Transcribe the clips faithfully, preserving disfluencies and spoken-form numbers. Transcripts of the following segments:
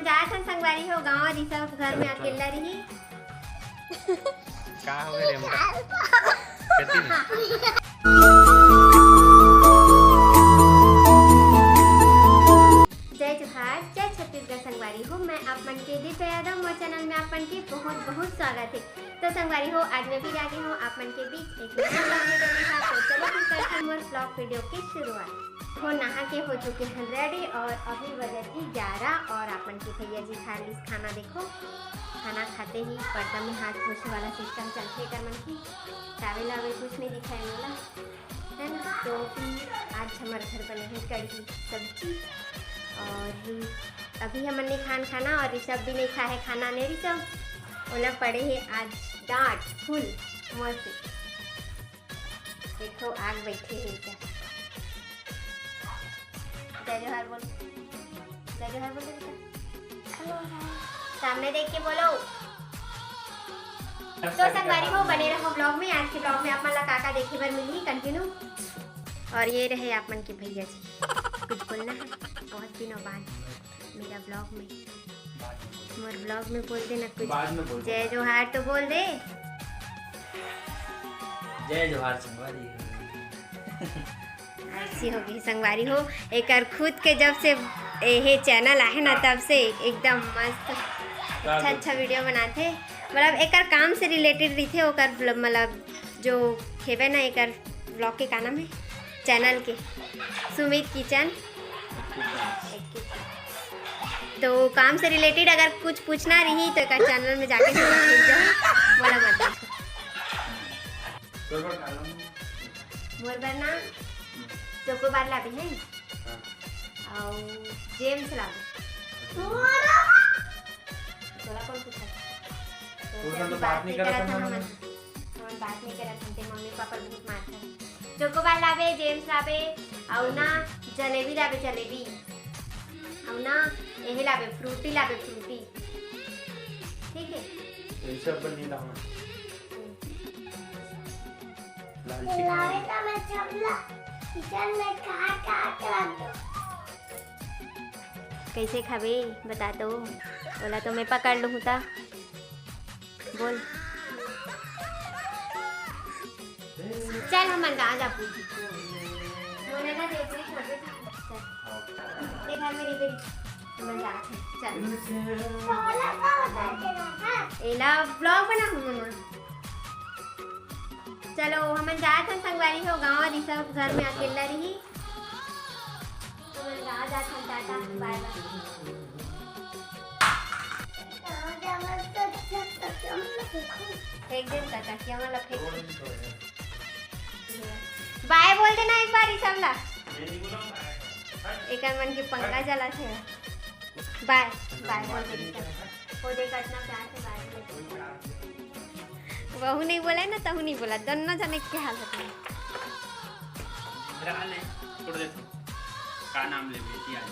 जात हन संगवारी हो गाँव, ऋषभ घर में अकेला रही। का हो गए रे हमरा? कति में? जय जोहार, जय छत्तीसगढ़ संगवारी हो, मैं आप मन के दिव्या यादव, मोर चैनल में आप मन के बहुत बहुत स्वागत है। तो संगवारी हो, आज मैं फिर आ गई हूँ आप मन के बीच एक नया vlog video के साथ। तो चलो फिर करते हैं मोर vlog video की शुरुआत। हो नहा के हो चुके हैं ready और अभी बजे थी ग्यारह और आप मन के भैया जी खा लीस खाना। देखो, खाना खाते ही पर्दा में हाथ पोछे वाला system चलथे एकर मन की। Towel वावेल कुछ नहीं दिखाए मोला, है ना? तो फिर आज हमर घर बने है कढ़ी सब्जी और अभी हमन नहीं खान खाना और ऋषभ भी नहीं खाए है खाना, नहीं ऋषभ? ओला पड़े है आज डांट full मोर से। देखो, आग बैठे है इधर। जय जोहार बोल, जय जोहार बोल बेटा। सामने देख के बोलो। तो संगवारी हो, बने रहो vlog में। आज के vlog में आप मन ला का का देखे बर मिलही, continue। और ये रहे आप मन के भैया जी, कुछ बोलना है? बहुत दिनों बाद मेरा vlog में, मोर vlog में बोल देना कुछ। बाद में बोल। जय जोहार तो बोल दे। जय जोहार संगवारी। ऐसी होगी संगवारी हो, एकर खुद के जब से ये channel आहे ना, तब से एकदम मस्त अच्छा अच्छा video बनाथे। मतलब एकर काम से related रहिथे ओकर vlog, मतलब जो हेवे ना एकर vlog के का नाम है, channel के, सुमित किचन। तो काम से related अगर कुछ पूछना रही तो एकर channel में जाके सुमित किचन बोला मत पूछो। तोर बर का लाऊं? मोर बर ना, हम्म। Chocobar लाबे है। हाँ। अउ Gems लाबे। तोला कौन पूछा? तोर बर तो बात नहीं करत हन हमन। हमन बात नहीं करत हन, ते मम्मी पापा बहुत मारथे। Chocobar लाबे, Gems लाबे, अउ ना जलेबी लाबे, जलेबी। अउ ना एहे लाबे, Frooti लाबे, Frooti। ठीक है? ये सब बन नहीं लाऊं। लालची लावे का मैं चपला किचन में खा खा के रख दो। कैसे खाबे बता तो, ओला तो मैं पकड़ लूँ ता। बोल। चल हमन गाँव जाबो। मोला ना दे, पूरी छोड़ दे। चल। ये घर में रहिबे। हमन जात हन। चल। एला vlog बनाहूँ मैं। चलो, हमन जात हन संगवारी हो गाँव, ऋषभ घर में अकेला रही। हमन गाँव जात हन, टाटा, bye bye। एक दिन तक तकिया मन ला फेंक। Bye बोल देना एक बार ऋषभ ला। एकर मन के पंगा चलत हे। Bye, bye बोल दे ऋषभ। वो देख, इतना प्यार से bye बोल दे। वहू नहीं बोला है ना, तहू नहीं बोला, दोनों जने के हाल होता है। मेरा हाल है, छोड़ दे तू। का नाम ले बेटी आज?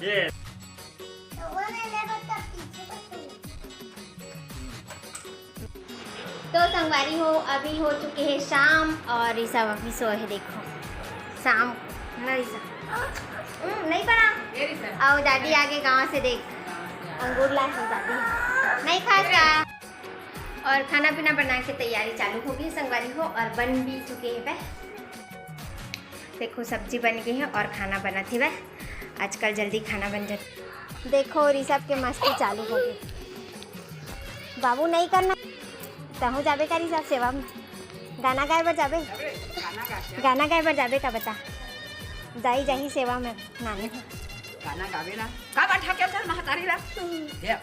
ये। तो संगवारी हो, अभी हो चुके हैं शाम और ऋषभ अभी सोए है। देखो, शाम ना ऋषभ, हम्म, नहीं पड़ा। ये ऋषभ। और दादी आगे गांव से देख, अंगूर ला है दादी, नहीं खास का। और खाना पीना बना के तैयारी चालू हो गई संगवारी हो, और बन भी चुके हैं वह। देखो, सब्जी बन गई है और खाना बनत हेवय। आजकल जल्दी खाना बन जाथे। देखो, ऋषभ के मस्ती चालू हो गई। बाबू, नहीं करना। तहूँ जाबे का ऋषभ सेवा में? गाना गाए बर जाबे? गाना गाए बर जाबे का बता? दाई जाही सेवा में, नानी। गाना गाबे ना। का बैठा के चल महतारी ला। ये।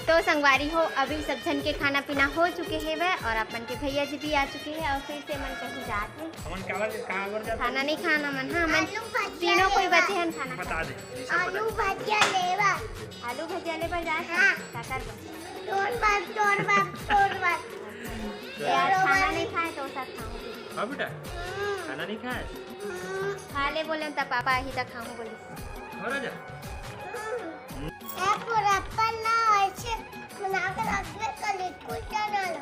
तो संगवारी हो, अभी सब झन के खाना पीना हो चुके हेवय और अपन के भैया जी भी आ चुके हैं और फिर से मन कहीं जात हे। हमन काबर, काबर जात खाना नहीं खाना मन, हाँ, हमन आलू भजिया तीनों कोई लेवा। बचे हैं खाना बता खाए। दे। आलू भजिया लेवा। आलू भजिया ले बर जात हे? हाँ। काकर बर? तोर बर, तोर बर, तोर बर। यार, खाना नहीं खाए तो साथ खाऊंगी। हाँ बेटा, हम्म। खाना नहीं खाए? हम्म। खा ले बोले त पापा ही त खाऊं बोली। घर आ जा। हम्म। ए, पूरा पन्ना ऐसे बना के रख दे, कल स्कूल जाने वाला।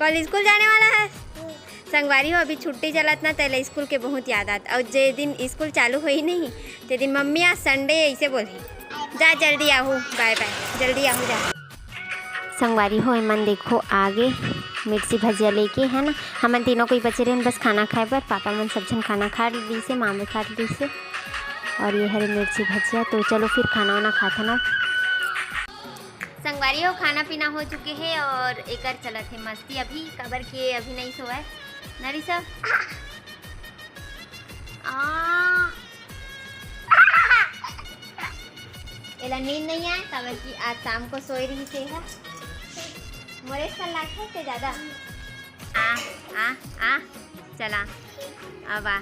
कल स्कूल जाने वाला है? हम्म। संगवारी हो, अभी छुट्टी चलत ना, तेला स्कूल के बहुत याद आत। अउ जे दिन स्कूल चालू होही नहीं, ते दिन मम्मी आज संडे ऐसे बोलही, "जा जल्दी आहू, बाय बाय, जल्दी आहू, जा।" संगवारी हो, एमन देखो आगे मिर्ची भजिया लेके, है ना, हमन तीनों कोई बचे रहन बस खाना खाए बर। पापा मन सब झन खाना खा लीसे, माँ भी खा लीसे, और ये हरे मिर्ची भजिया। तो चलो फिर खाना वाना खाथन अब। संगवारी हो, खाना पीना हो चुके हे और एकर चलत हे मस्ती अभी, काबर के अभी नहीं सोवय ना ऋषभ। आ। एला नींद नहीं आए, काबर कि आज शाम को सोए रही से है। मोरे सन लागथे ते ज्यादा। आ, आ, आ, चला, अब आ।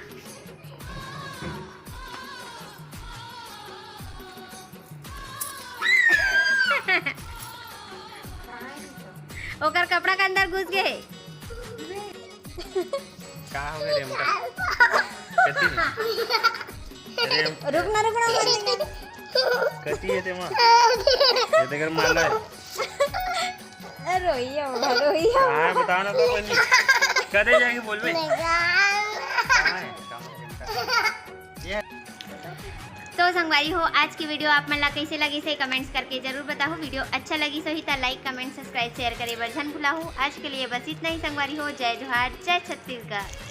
ओकर कपड़ा के अंदर घुस गए। का हो गए रे हमका? कति? अरे हम रुक ना, रुक ना, रुक ना। कति हे ते माँ? ये देख माला है। रोइया, रोइया। हाँ, बताओ ना तो बनी। कदे जाएंगे बोल बे। कहाँ है? कहाँ है? ये तो संगवारी हो, आज की वीडियो आप मन ला कैसे लगिस हे, कमेंट्स करके जरूर बताओ। वीडियो अच्छा लगिस होही त लाइक, कमेंट, सब्सक्राइब, शेयर करे बर झन भुलाहू। आज के लिए बस इतना ही संगवारी हो। जय जोहार, जय छत्तीसगढ़।